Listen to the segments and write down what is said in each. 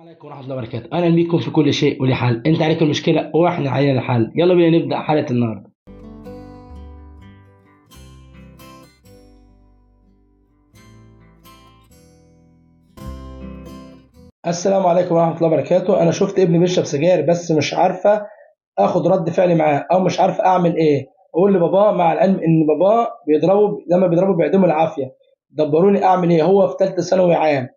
عليكم ورحمة الله وبركاته، أهلا بيكم في كل شيء وليه حل. أنت عليك المشكلة وإحنا علينا الحل. يلا بينا نبدأ حلقة النهاردة. السلام عليكم ورحمة الله وبركاته. أنا شفت ابني بيشرب سجاير بس مش عارفة آخد رد فعل معاه أو مش عارفة أعمل إيه. أقول لباباه، مع العلم إن باباه بيضربه، لما بيضربه بيعدمه العافية. دبروني أعمل إيه؟ هو في ثالثة ثانوي عام،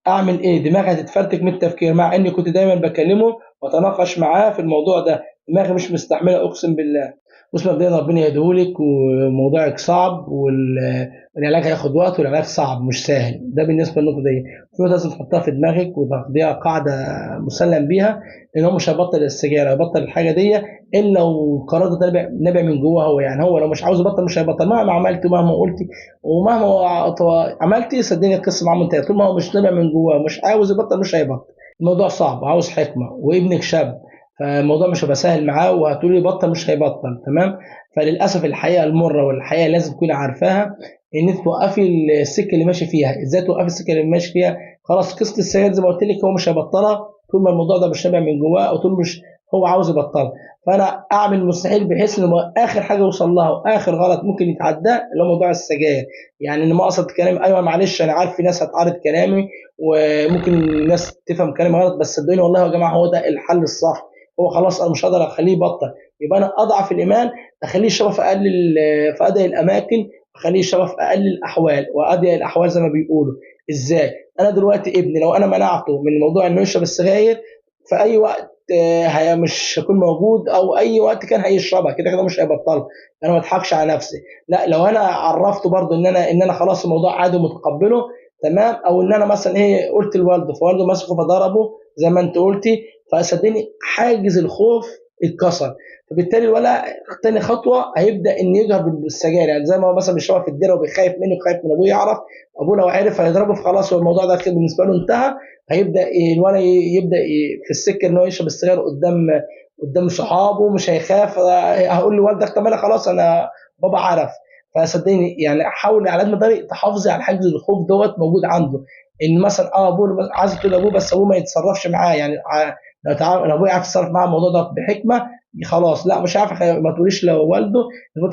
اعمل ايه؟ دماغي هتتفرتك من التفكير، مع اني كنت دايما بكلمه واتناقش معاه في الموضوع ده. دماغي مش مستحمله اقسم بالله. بص مبدئيا ربنا يهديهولك، وموضوعك صعب والعلاج هياخد وقت، والعلاج صعب مش سهل. ده بالنسبة للنقطة دي. في نقطة لازم تحطها في دماغك وتاخديها قاعدة مسلم بيها، ان هو مش هيبطل السجاير، هيبطل الحاجة دي الا لو قرار ده نابع من جوه هو. يعني هو لو مش عاوز يبطل مش هيبطل، مهما عملت ومهما قلتي ومهما عملتي، صدقني القصة معاه منتهية. طول ما هو مش نابع من جواه مش عاوز يبطل مش هيبطل. الموضوع صعب وعاوز حكمه، وابنك شاب فالموضوع مش هيبقى سهل معاه، وهتقولي بطل مش هيبطل، تمام؟ فللاسف الحقيقة المرة والحقيقة لازم تكوني عارفاها، ان انت توقفي السكة اللي ماشي فيها. ازاي توقفي السكة اللي ماشي فيها؟ خلاص قصة السجاير زي ما قلت لك هو مش هيبطلها طول ما الموضوع ده مش نابع من جواه، او طول مش هو عاوز يبطلها. فانا اعمل المستحيل بحيث ان اخر حاجة يوصل لها واخر غلط ممكن يتعداه اللي هو موضوع السجاير. يعني ان ما اقصد كلامي، ايوه معلش انا عارف في ناس هتعارض كلامي وممكن الناس تفهم كلامي غلط، بس صدقوني والله يا جماعة هو ده الحل الصح. هو خلاص انا مش هقدر اخليه يبطل، يبقى انا اضعف الايمان اخليه يشرب في اقل في اضيق الاماكن، اخليه يشرب في اقل الاحوال واضيق الاحوال زي ما بيقولوا. ازاي؟ انا دلوقتي ابني لو انا منعته من موضوع انه يشرب السجاير في اي وقت هي مش هيكون موجود، او اي وقت كان هيشربها كده كده مش هيبطلها. انا ما اضحكش على نفسي، لا لو انا عرفته برضو ان انا خلاص الموضوع عادي ومتقبله، تمام، او ان انا مثلا ايه قلت لوالده فوالده مسكه فضربه زي ما انت قلتي، فصدقني حاجز الخوف اتكسر. فبالتالي الولد تاني خطوة هيبدا ان يجهر بالسجاير. يعني زي ما هو مثلا بيشربها في الديرة وبيخاف منه وخايف من ابوه يعرف، ابوه لو عرف هيضربه، فخلاص هو الموضوع ده بالنسبة له انتهى. هيبدا الولد يبدا في السكة ان هو يشرب السجاير قدام صحابه، مش هيخاف. هقول لوالدك طب انا خلاص انا بابا عرف. فصدقني يعني حاول على قد ما تقدري تحافظي على حاجز الخوف دوت موجود عنده. ان مثلا ابوه عايز تقول لابوه بس ابوه ما يتصرفش معاه، يعني لو ابوه يعرف يتصرف معاه الموضوع ده بحكمه خلاص، لا مش عارف ما تقوليش لوالده،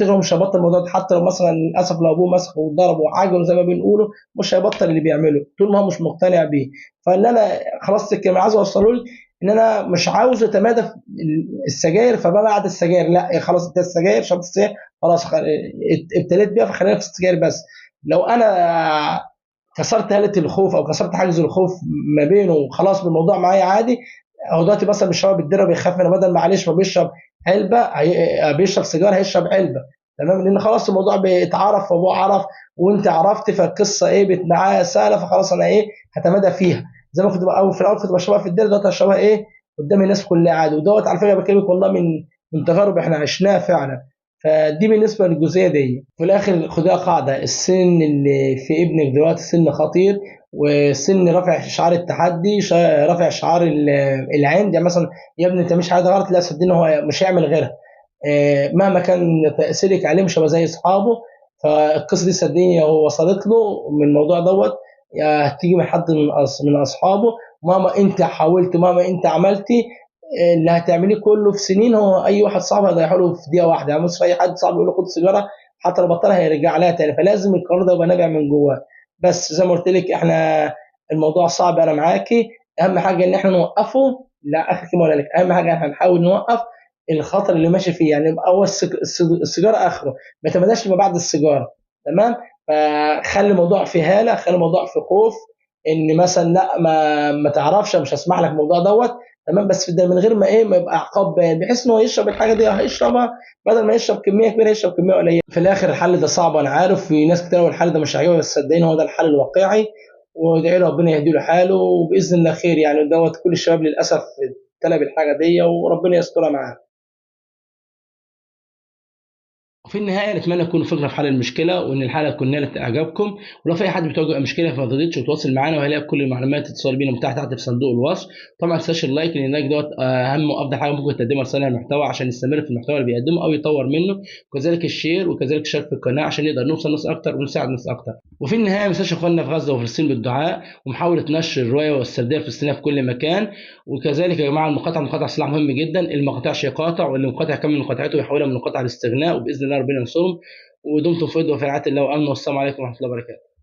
هو مش هيبطل الموضوع ده. حتى لو مثلا للاسف لو ابوه مسكه وضربه وعجلة زي ما بنقوله مش هيبطل اللي بيعمله طول ما هو مش مقتنع بيه. فاللي انا خلاص الكلمة عايز اوصله لك ان انا مش عاوز اتمادى في السجاير، فبقى بعد السجاير لا خلاص انت السجاير شربت السجاير خلاص ابتليت بيها فخلينا في السجاير بس. لو انا كسرت هاله الخوف او كسرت حاجز الخوف ما بينه وخلاص بالموضوع معايا عادي. هو دلوقتي مثلا بيشرب الدرة بيخاف منه، بدل معلش ما بيشرب علبة بيشرب سيجار هيشرب علبة، تمام، لان خلاص الموضوع بيتعرف وابوه عرف وانت عرفت، فالقصة ايه بقت معايا سهلة، فخلاص انا ايه هتمادى فيها. زي ما كنت في الاول كنت بشربها في الدرة، دلوقتي هشربها ايه قدام الناس كلها عادي. ودوت على فكرة بكلمك والله من تجارب احنا عشناها فعلا. فدي بالنسبة للجزئيه دي. في الاخر خدها قاعدة، السن اللي في ابنك دلوقتي سن خطير، وسن رافع شعار التحدي، رافع شعار العند. يعني مثلا يا ابني انت مش عايز غلط، لا صدقني هو مش هيعمل غيرها، مهما كان تاثيرك عليه مش هيبقى زي اصحابه. فالقصة دي صدقني هو وصلت له من الموضوع دوت، هتيجي من حد من اصحابه. مهما انت حاولت مهما انت عملتي اللي هتعمليه كله في سنين، هو اي واحد صعب هيضيعه له في دقيقة واحدة. يعني مش اي حد صعب يقول له خد سيجارة حتى لو بطلها هيرجع لها تاني. فلازم القرار ده يبقى نابع من جواه. بس زي ما قلت لك احنا الموضوع صعب، انا معاكي. اهم حاجة ان احنا نوقفه، لا اخر كلمة ولا لك، اهم حاجة احنا نحاول نوقف الخطر اللي ماشي فيه. يعني هو السيجارة اخره، ما تمداش ما بعد السيجارة، تمام. فخلي الموضوع في هاله، خلي الموضوع في خوف، ان مثلا لا ما تعرفش مش هسمح لك الموضوع دوت، تمام. بس ده من غير ما ايه ما يبقى عقاب باين، بحيث ان هو يشرب الحاجة دي هيشربها، بدل ما يشرب كمية كبيرة يشرب كمية قليله. في الاخر الحل ده صعب انا عارف، في ناس كتير والحل ده مش عاجبها، بس صدقني هو ده الحل الواقعي. وادعي له ربنا يهدي له حاله وباذن الله خير. يعني دوت كل الشباب للاسف ابتلى بالحاجة دي، وربنا يسترها معاه. وفي النهاية نتمنى تكونوا فكرة في حل المشكلة، وان الحلقة تكون نالت اعجابكم. ولو في اي حد بتواجه مشكلة فما ترددش وتواصل معانا، وهيلاقي كل المعلومات اتصال بينا متاحة تحت في صندوق الوصف. طبعا ما تنساش ال like، لان ال like دوت اهم وافضل حاجة ممكن تقدمها لصانع المحتوى عشان يستمر في المحتوى اللي بيقدمه او يطور منه، وكذلك ال share وكذلك الاشتراك في القناة عشان نقدر نوصل ناس اكتر ونساعد ناس اكتر. وفي النهاية ما ننساش اخواننا في غزة وفلسطين بالدعاء ومحاولة نشر الرواية والسرديه الفلسطينية في كل مكان. وكذلك يا جماعة المقاطعة سلاح مهم جدا، اللي ما قاطعش يقاطع، واللي مقاطع يكمل مقاطعته ويحولها من مقاطعه لاستغناء، وباذن الله ربنا ينصرهم. ودمتم في ود وفي رعاية الله وامن، والسلام عليكم ورحمة الله وبركاته.